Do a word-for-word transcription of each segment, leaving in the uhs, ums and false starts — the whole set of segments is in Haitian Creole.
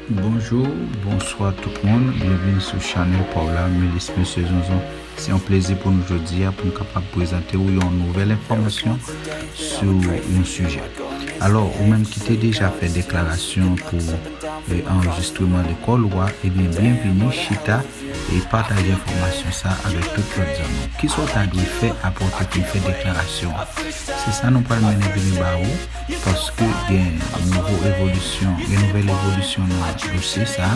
Bonjou, bonswa tout moun, byenvini sou chanèl pa w la, Milis Mesye Zonzon. Se yon plezi pou nou jodi a pou n kapab prezante w yon nouvèl enfòmasyon sou yon sijè. Alò, ou menm ki te deja fè deklarasyon pou, eh, anrejistreman lekòl ou a, ebyen, byenvini, chita e pataje enfòmasyon sa avèk tout lòt zanmi w. Kisa w ta dwe fè apre w te fin fè deklarasyon an? Se sa nou pral mennen vini ba ou, paske gen nouvo evolisyon, gen nouvèl evolisyon nan dosye sa,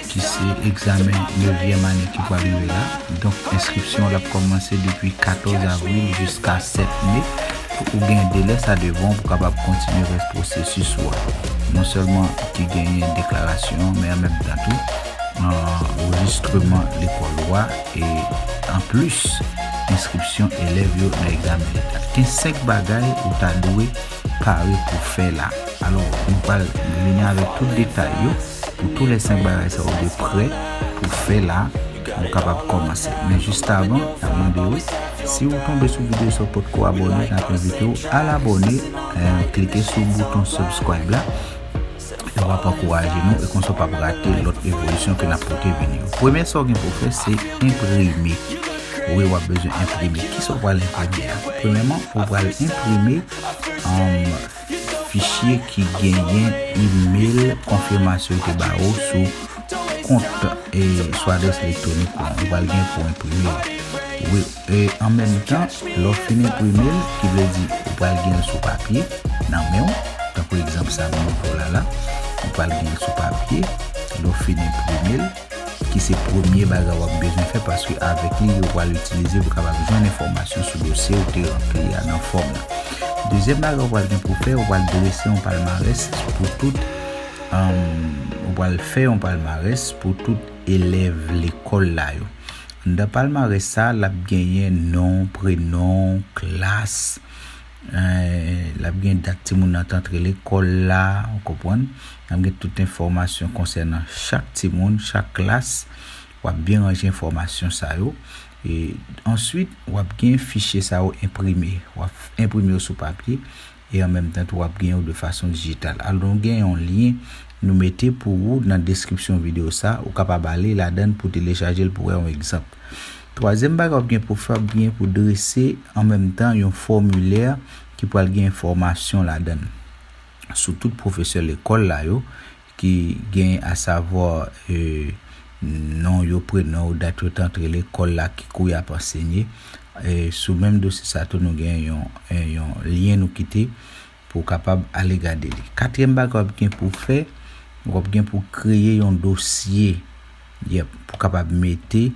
ki se egzamen nevyèm ane ki pral rive la. Donk, enskripsyon l ap kòmanse depi katòz avril jiska sèt me. Ou gen delè sa devan w pou kapab kontinye rès pwosesis ou a. Non sèlman ki genyen deklarasyon an, men an menm tan tou, anrejistreman lekòl ou a, e anplis, enskripsyon elèv yo nan egzamen leta. Gen senk bagay ou ta dwe pare pou fè la. Alò, nou pral vini avèk tout detay yo pou tou lè senk bagay sa yo de prè pou fè la, pou w kapab kòmanse. Men jis avan, n ap mande w, si w tonbe sou videyo sa w potko abòne, n ap envite w al abòne, eh, klike sou bouton subscribe la. E w ap ankouraje nou, e konsa w p ap rate lòt evolisyon ke n ap pote vini yo. Premye sa w gen pou w fè, se enprime. Wi, w ap bezwen enprime. Kisa w pral enprime a? Premyèman, ou pral enprime, um, fichye ki genyen imèl konfimasyon yo te ba ou sou kont, e, sou adrès elektwonik ou an. Ou pral gen pou enprime l. Wi, e, an menm tan, lè w fin enprime l, ki vle di ou pral gen l sou papye nan men w, tankou egzanp sa m montre w la la, ou pral gen l sou papye, lè w fin enprime l, ki se premye bagay w ap bezwen fè, paske avèk li, yo pral itilize pou kapab jwenn enfòmasyon sou dosye ou te ranpli a nan fòm nan. Dezyèm bagay ou pral gen pou fè, ou pral drese yon palmarès pou tout, um, ou pral fè yon palmarès pou tout elèv lekòl la yo. Anndan palmarès sa, l ap genyen non, prenon, klas, eh, l ap gen dat timoun nan t antre lekòl la, ou konprann? L ap gen tout enfòmasyon konsènan chak timoun, chak klas. W ap byen ranje enfòmasyon sa yo. E answit, w ap gen fichye sa yo enprime. W ap enprime yo sou papye. E an menm tan tou, w ap gen yo de fason dijital. Alò, nou gen yon lyen nou mete pou ou nan deskripsyon videyo sa. Ou kapab ale ladan l pou telechaje l pou wè yon egzanp. Twazyèm bagay w ap gen pou fè, w ap gen pou drese an menm tan yon fòmilè ki pral gen enfòmasyon ladan l sou tout pwofesè lekòl la yo, ki gen asavwa, e, non yo, prenon yo, dat yo t antre lekòl la, ki kou y ap ansenye. E, sou menm dosye sa tou, nou gen yon, e, yon lyen nou kite pou w kapab ale gade li. Katriyèm bagay w ap gen pou w fè, w ap gen pou w kreye yon dosye, yep, pou w kapab mete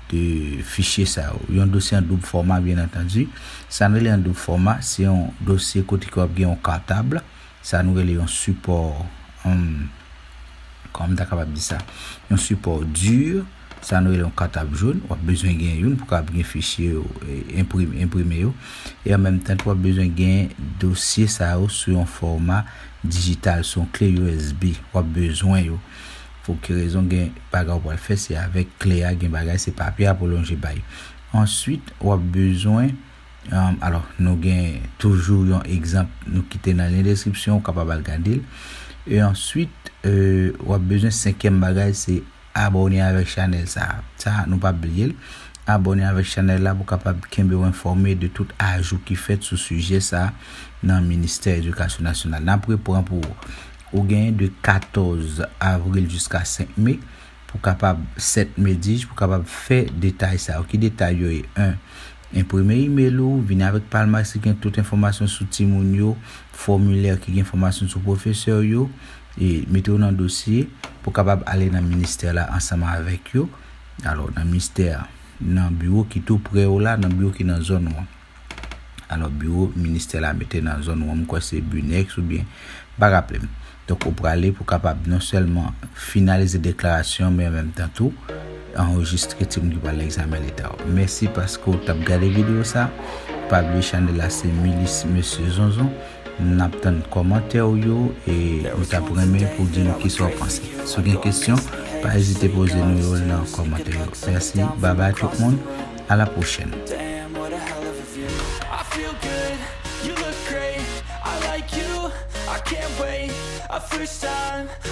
de fichye sa yo. Yon dosye an doub fòma, byen antandi. Sa n rele an doub fòma, se yon dosye kote ke w ap gen yon katab, sa nou rele yon sipò, um, kòman m ta kapab di sa? Yon sipò di, sa nou rele yon katab jòn, w ap bezwen gen youn pou kapab gen fichye yo, e, enprim-, enprime yo. E an menm tan tou, w ap bezwen gen dosye sa yo sou yon fòma dijital, sou yon kle U S B, w ap bezwen yo. Pou ki rezon? Gen bagay w pral fè, se avèk kle a, gen bagay se papye a pou lonje bay. Answit, w ap bezwen, um, alò, nou gen toujou yon egzanp nou kite nan lyen deskripsyon, ou kapab al gade l. E answit, e, w ap bezwen senkyèm bagay, se abòne avèk chanèl sa a. Sa, nou p ap bliye l. Abòne avèk chanèl la pou kapab kenbe w enfòme de tout ajou ki fèt sou sijè sa a nan Ministè Edikasyon Nasyonal. N ap repran pou ou. Ou genyen de katòz avril jiska senk me pou kapab, sèt me, dis, pou kapab fè detay sa yo. Ki detay yo ye? En, enprime imèl ou, vini avèk palmarès ki gen tout enfòmasyon sou timoun yo, fòmilè ki gen enfòmasyon sou pwofesè yo, e mete yo nan dosye pou kapab ale nan ministè la ansanm avèk yo. Alò, nan ministè a, nan biwo ki tou prè ou la, nan biwo ki nan zòn ou an. Alò, biwo ministè la mete nan zòn ou an, m kwè se Bunex oubyen, m pa raple m. Donk, ou prale pou kapab non sèlman finalize deklarasyon, men an menm tan tou, anrejistre timoun ki pral egzamen leta yo. Mèsi paske w t ap gade videyo sa. Pa bliye chanèl la se Milis Mesye Zonzon. N ap tann kòmantè w yo e nou t ap renmen pou di nou kisa w panse. Si w gen kesyon, pa ezite poze nou yo nan kòmantè yo. Mèsi, babay tout moun. À la prochaine. Damn, what a hell of a view. I feel good, you look great. I like you, I can't wait. A first time,